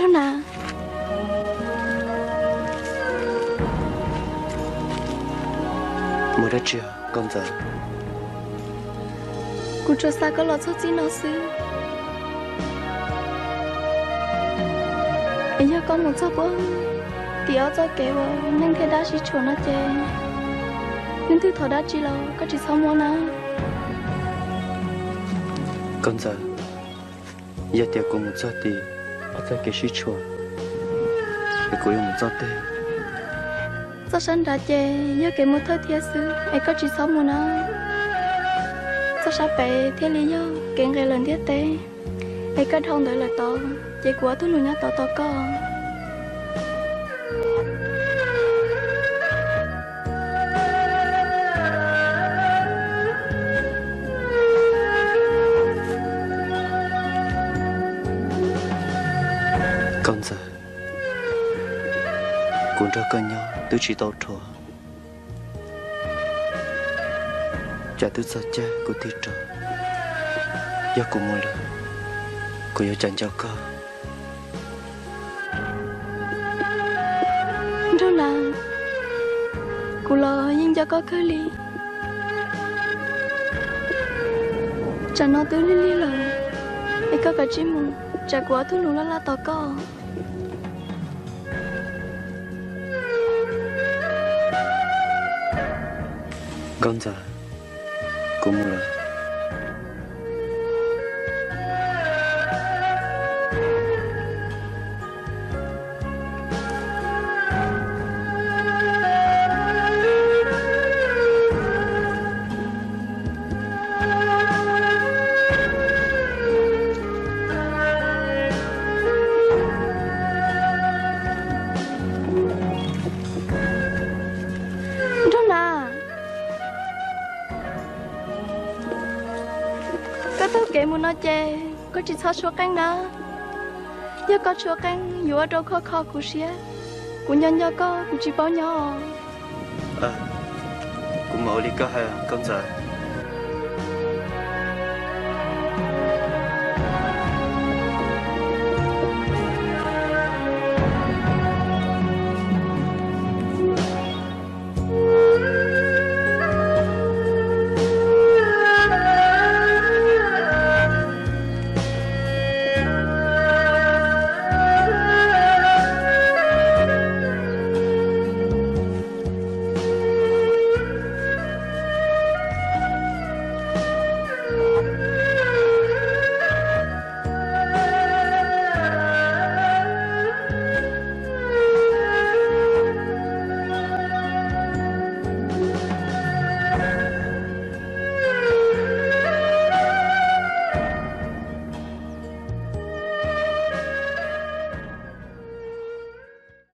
Nab, mus dab tsi Nkauj Ntxawm? Kuv tsuas xa koj los txog txij no xwb. Es yog koj mus txog puag tim ob txoj kev uas neeg thiab dab sib tshuam no ces, leej twg thov dab tsi los koj tsis txhob muab na. Nkauj Ntxawm, yog tias kuv mus txog tim ob txoj kev sib tshuam, es kuv yuav mus txoj twg? Txoj sab nrad ces yog kev mus thawj thiab xwb, es koj tsis txhob mus na. Txoj sab pem thiaj li yog kev nqes lawm ntiaj teb, es koj dhau ntawd lawm tod, ces kuv ob tug nus nyob tod tos koj. Nkauj Ntxawm, kuv nrog koj nyob twb tsis tau dhuav, cas twb txog caij kuv tig rov. Yog kuv mus lawm, kuv yuav cas nco koj? Nraug Nas, kuv los yeej nco koj kawg li. Tsam no twb lig lig lawm, es koj kav tsij mus, tsam kuv ob tug nus laj laj tos koj. Nkauj Ntxawm, kuv mus lawm. Nraug Nas, koj taug kev mus no ces koj tsis txhob tshuab qeej na. Yog koj tshuab qeej yuav ua rau kho kho kuv siab. Kuv nco nco koj, kuv tsis paub nyob os. Kuv mam ua li koj hais Nkauj Ntxawm.